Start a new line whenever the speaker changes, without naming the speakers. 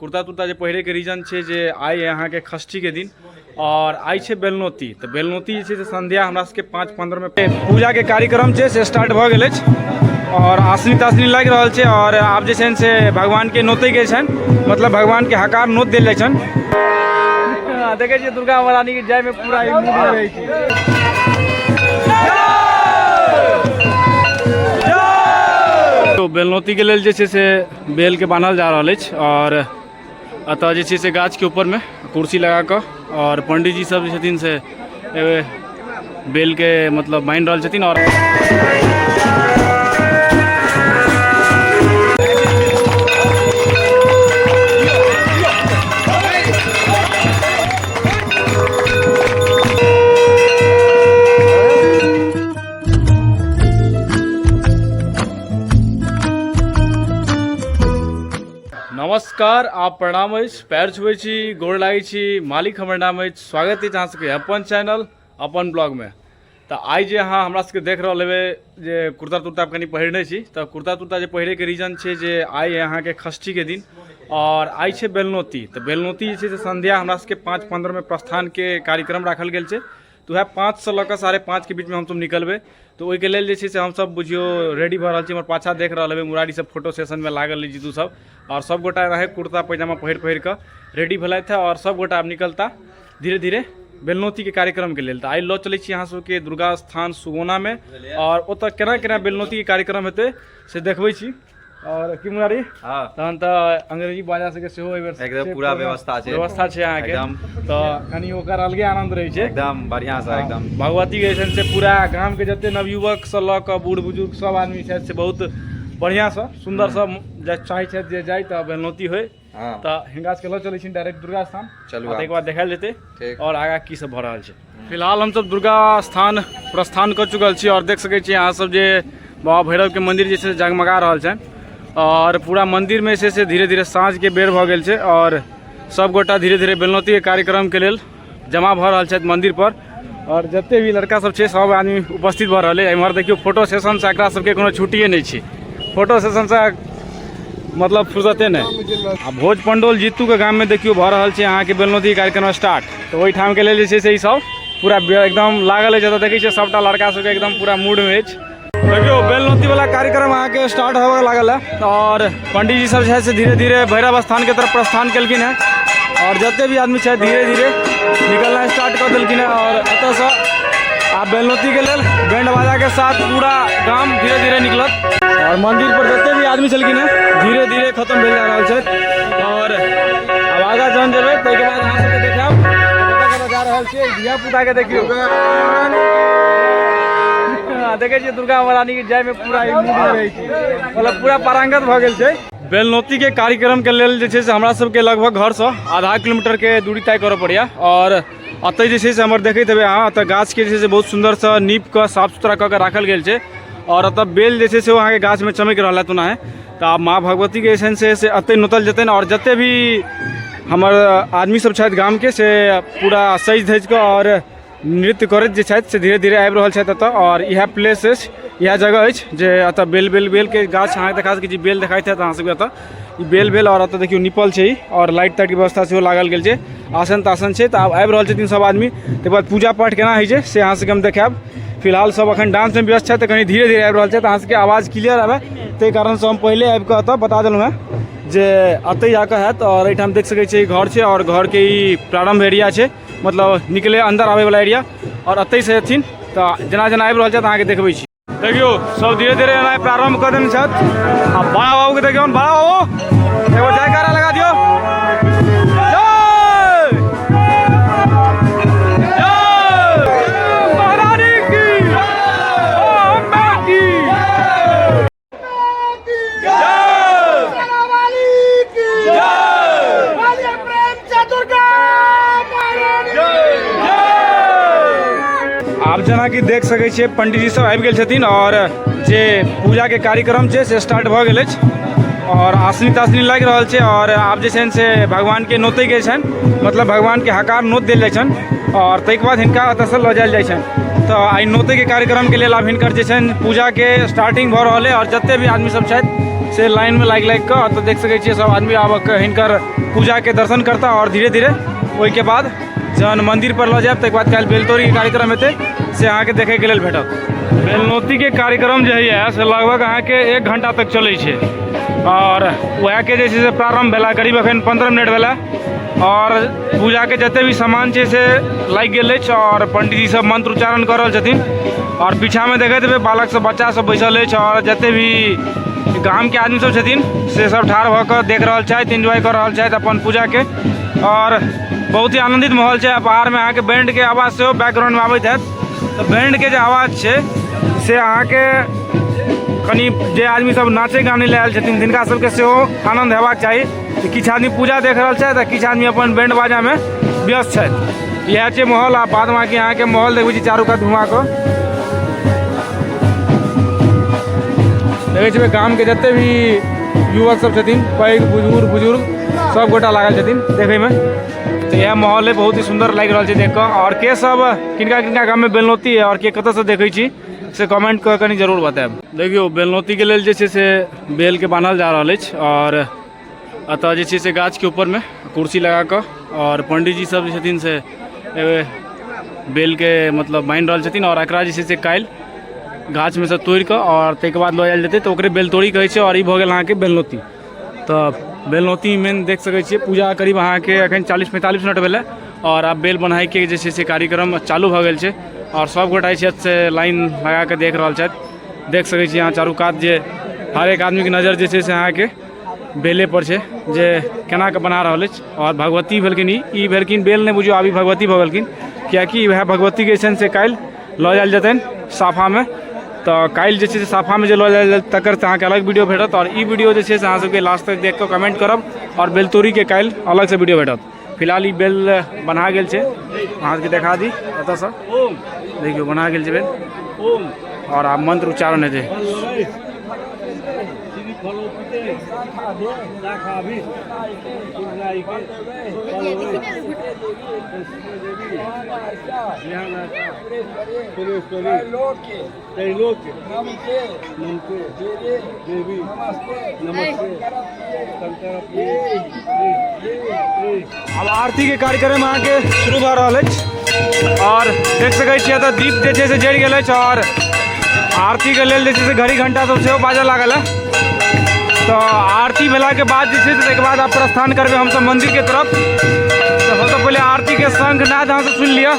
कुर्ता तुर्ता जे पहिरैके रीजन छै जे आइ अहाँके षष्ठीके दिन आओर आइ छै बेलनौती। तऽ बेलनौती जे छै से संध्या हमरा सबके 5:15 पूजाके कार्यक्रम छै से स्टार्ट भऽ गेल अछि आओर आसनी तासनी लागि रहल छै। आओर आब जे छनि से भगवानके नोतैके छनि, मतलब भगवानके हकार नोत देल जाइ छनि। देखै छियै दुर्गा महारानीके जायमे पूरा रहै छै। बेलनौतीके लेल जे छै से बेलके बान्हल जा रहल अछि आओर एतऽ जे छै से गाछके ऊपरमे कुर्सी लगा कऽ आओर पंडीजी सब जे छथिन से बेलके मतलब बान्हि रहल छथिन। आओर नमस्कार, आप प्रणाम अछि, पैर छुबै छी, गोर लागै छी, मालिक हमर नाम अछि। स्वागत अछि अहाँ सबके अपन चैनल अपन ब्लॉगमे। तऽ आइ जे अहाँ हमरा सबके देख रहल हेबै जे कुर्ता तुर्ता कनि पहिरने छी, तऽ कुर्ता तुर्ता जे पहिरैके रीजन छै जे आइ अहाँके षष्ठीके दिन आओर आइ छै बेलनौती। तऽ बेलनौती जे छै से संध्या हमरा सबके 5:15 प्रस्थानके कार्यक्रम राखल गेल छै। तऽ वएह 5 से लऽ कऽ 5:30 के बीचमे हमसब निकलबै। तऽ ओहिके लेल जे छै से हमसब बुझियौ रेडी भऽ रहल छी। हमर पाछाँ देख रहल हेबै मुरारी सब फोटो सेशनमे लागल अछि जीतू सब आओर सब गोटा रहै कुर्ता पैजामा पहिर पहिर कऽ रेडी भेलथि हँ आओर सब गोटा आब निकलता धीरे धीरे बेलनौतीके कार्यक्रमके लेल। तऽ आइ लऽ चलै छी अहाँ सबके दुर्गा स्थान सुगौनामे आओर ओतऽ केना केना बेलनौतीके कार्यक्रम हेतै से देखबै छी। और की मुरारी,
हाँ।
तहन तऽ अंग्रेजी बाजा सबके सेहो एहि बेर
एकदम
से
पूरा व्यवस्था छै।
व्यवस्था छै अहाँके,
एकदम।
तऽ कनि ओकर अलगे आनंद रहै छै
एकदम बढ़िया से एकदम।
भगवती के जे छै से पूरा गाम के जते नवयुवक से लऽ कऽ बूढ़ बुजुर्ग सब आदमी छथि से बहुत बढ़िया से सुंदर से चाहै छथि जे जाइ तऽ बेलनौती होइ।
हाँ।
तऽ हिनका सबके लऽ चलै छी डायरेक्ट दुर्गा स्थान।
चलू
आ
आब।
ताहिके बाद देखायल जेतै
ठीक।
और आगाँ की सब भऽ रहल छै। फिलहाल हमसब दुर्गा स्थान प्रस्थान कऽ चुकल छी और देख सकै छी अहाँ सब जे बाबा भैरव के मंदिर जे छै से जगमगा रहल छनि और पूरा मंदिर में जे छै से धीरे धीरे साँझ के बेर भऽ गेल छै और सब गोटा धीरे धीरे बेलनौती के कार्यक्रम के लेल जमा भऽ रहल छथि मंदिर पर। और जते भी लड़का सब छै सब आदमी उपस्थित भऽ रहल है। एम्हर देखियौ फोटो सेशन से एकरा सबके कोनो छुट्टिए नहि छै, फोटो सेशन से मतलब फुर्सते नहि। आ भोज पंडौल जीतू के गाम में देखियौ भऽ रहल छै अहाँके बेलनौती कार्यक्रम स्टार्ट। तऽ ओहिठाम के लेल जे छै से ई सब पूरा एकदम लागल अछि। एतऽ देखै छियै सबटा लड़का सबके एकदम पूरा मूड में अछि। देखियौ बेलनौती वाला कार्यक्रम अहाँके स्टार्ट होबऽ लागल है और पंडीजी सब जे है से धीरे धीरे भैरव स्थान के तरफ प्रस्थान केलखिन है और जते भी आदमी छथि धीरे धीरे निकलना स्टार्ट कऽ देलखिन है। और एतऽसँ आब बेलनौती के लेल बैंड बाजा के साथ पूरा गाम धीरे धीरे निकलत और मंदिर पर जते भी आदमी छलखिन है धीरे धीरे खत्म भेल जा रहल छथि। और आब आगाँ जहन जेबै ताहिके बाद अहाँ सबके देखायब कतऽ कतऽ जा रहल छियै। धिया पुता के देखियौ, देखै छियै दुर्गा महारानी के जाय में पूरा ई मूड में रहै छै, मतलब पूरा पारंगत भऽ गेल छै। बेलनौती के कार्यक्रम के लेल जे छै से हमरा सबके लगभग घरसँ आधा किलोमीटर के दूरी तय करऽ पड़ैया। और एतऽ जे छै से हमर देखैत हेबै अहाँ, एतऽ गाछ के जे छै से बहुत सुन्दरसँ नीप कऽ साफ सुथरा कऽ के राखल गेल छै और एतऽ बेल जे छै से अहाँके गाछ में चमकि रहल है ओनाहे। तऽ आब माँ भगवती के जे छै से एतै नोतल जेतनि और जते भी हमर आदमी सब छथि गाम के से पूरा सजि धजि कऽ और नृत्य करैत जे छथि से धीरे धीरे आबि रहल छथि एतऽ। और इएह प्लेस अछि, इएह जगह अछि जे एतऽ बेल बेल बेल के गाछ अहाँ देखा सकै छी, बेल देखाइत हैत अहाँ सबके एतऽ ई बेल भेल। और एतऽ देखियौ निपल छै और लाइट ताइट के व्यवस्था सेहो लागल गेल छै, आसन तासन छै। तऽ आब आबि रहल छथिन सब आदमी, ताहिके बाद पूजा पाठ केना होइ छै से अहाँ सबके हम देखायब। फिलहाल सब अखन डांस में व्यस्त छथि तऽ कनि धीरे धीरे आबि रहल छथि, अहाँ सबके आवाज क्लियर आबै ताहि कारणसँ हम पहिले आबि कऽ एतऽ बता देलहुँ हेँ जे एतै जाकऽ हैत। और एहिठाम देख सकै छियै घर छै और घरके ई प्रारम्भ एरिया छै, मतलब निकले अंदर आबै वाला एरिया। और एतै से एथिन तऽ जेना जेना आबि रहल छथि अहाँके देखबै छी। देखियौ सब धीरे धीरे एनाइ प्रारम्भ कऽ देने छथि। आ बड़ा बाबूके देखियौ, बड़ा बाबू एगो जयकारा लगा दियौ। जय! जय! महारानी की! अम्बे की! आब जेनाकि देख सकै छियै पंडीजी सब आबि गेल छथिन और जे पूजा के कार्यक्रम छै से स्टार्ट भऽ गेल अछि और आसनी तासनी लागि रहल छै। और आब जे छनि से भगवान के नोतै के छनि, मतलब भगवान के हकार नोत देल जाइ छनि और ताहिके बाद हिनका एतऽसँ लऽ जायल जाइ छनि। तऽ आइ नोतैके कार्यक्रमके लेल आब हिनकर जे छनि पूजाके स्टार्टिंग भऽ रहल अइ और जते भी आदमी सब छथि से लाइनमे लागि लागि कऽ तऽ देख सकै छियै सब आदमी आब कऽ हिनकर पूजाके दर्शन करता आओर धीरे धीरे ओहिके बाद जहन मन्दिर पर लऽ जायब ताहिके बाद काल्हि बेलतोड़ीके कार्यक्रम हेतै से अहाँके देखैके लेल भेटत। बेलनौतीके कार्यक्रम जे होइए से लगभग अहाँके 1 घंटा तक चलै छै आओर वएहके जे छै से प्रारम्भ भेला करीब एखन 15 मिनट भेला आओर पूजाके जते भी सामान छै से लागि गेल अछि आओर पंडीजी सब मंत्र उच्चारण कऽ रहल छथिन आओर पीछामे देखैत हेबै बालक सब बच्चा सब बैसल अछि आओर जते भी गामके आदमी सब छथिन से सब ठाढ़ भऽ कऽ देख रहल छथि, एन्जॉय कऽ रहल छथि अपन पूजाके आओर बहुत ही आनंदित माहौल छै। बाहरमे अहाँके बैंडके आवाज सेहो बैकग्राउंडमे आबैत हैत तऽ बैंडके जे आवाज छै से अहाँके कनि जे आदमी सब नाचे गाने लए आयल छथिन तिनका सबके सेहो आनंद हेबाक चाही। किछु आदमी पूजा देख रहल छथि आ किछु आदमी अपन बैंड बाजामे व्यस्त छथि। इएह छै माहौल। आ बाद बाकी अहाँके माहौल देखबै छी चारू कात घुमा कऽ देखै छियै गामके जते भी युवक सब छथिन पैघ बुजुर्ग बुजुर्ग सब गोटा लागल छथिन देखैमे। तऽ इएह माहौल है, बहुत ही सुन्दर लागि रहल छै देख कऽ। आओर के सब किनका किनका गाममे बेलनौती है आओर के कतऽसँ देखै छी से कमेंट कऽ कनि जरूर बतायब। देखियौ बेलनौतीके लेल जे छै से बेलके बान्हल जा रहल अछि आओर एतऽ जे छै से गाछके ऊपरमे कुर्सी लगा कऽ आओर पंडीजी सब जे छथिन से बेलके मतलब बान्हि रहल छथिन आओर एकरा जे छै से काल्हि गाछमे सँ तोड़ि कऽ आओर ताहिके बाद लऽ जायल जेतै तऽ ओकरे बेलतोड़ी कहै छै। आओर ई भऽ गेल अहाँके बेलनौती। तऽ बेलनौती मेन देख सकै छियै पूजा करीब अहाँके एखन 40-45 मिनट भेलै आओर आब बेल बन्हाइके जे छै से कार्यक्रम चालू भऽ गेल छै आओर सब गोटा जे छथि से लाइन लगा कऽ देख रहल छथि। देख सकै छी अहाँ चारू कात जे हर एक आदमीके नजर जे छै से अहाँके बेले पर छै जे केना कऽ बना रहल अछि। आओर भगवती भेलखिन ई भेलखिन बेल नहि बुझियौ आब ई भगवती भऽ गेलखिन किएकि वएह भगवतीके जे छनि से काल्हि लऽ जायल जेतनि साफामे। तऽ काल्हि जे छै से साफामे जे लऽ जायल जायत तकर तऽ अहाँके अलग वीडियो भेटत आओर ई वीडियो जे छै से अहाँ सबके लास्ट तक देख कऽ कमेंट करब आओर बेलतोड़ीके काल्हि अलगसँ वीडियो भेटत। फिलहाल ई बेल बन्हा गेल छै, अहाँ सबके देखा दी एतऽसँ देखियौ बन्हा गेल छै बेल आओर आब मंत्र उच्चारण हेतै। आब आरती के कार्यक्रम अहाँके शुरू भऽ रहल अछि आओर देख सकै छियै तऽ दीप जे छै से जरि गेल अछि आओर आरती के लेल जे छै से घड़ी घंटा सब सेहो बाजऽ लागल है। तऽ आरती भेलाके बाद जे छै से ताहिके बाद आब प्रस्थान करबै हमसब मन्दिरके तरफ। तऽ सबसँ पहिले आरतीके शंखनाद अहाँ सब सुनि लिअ।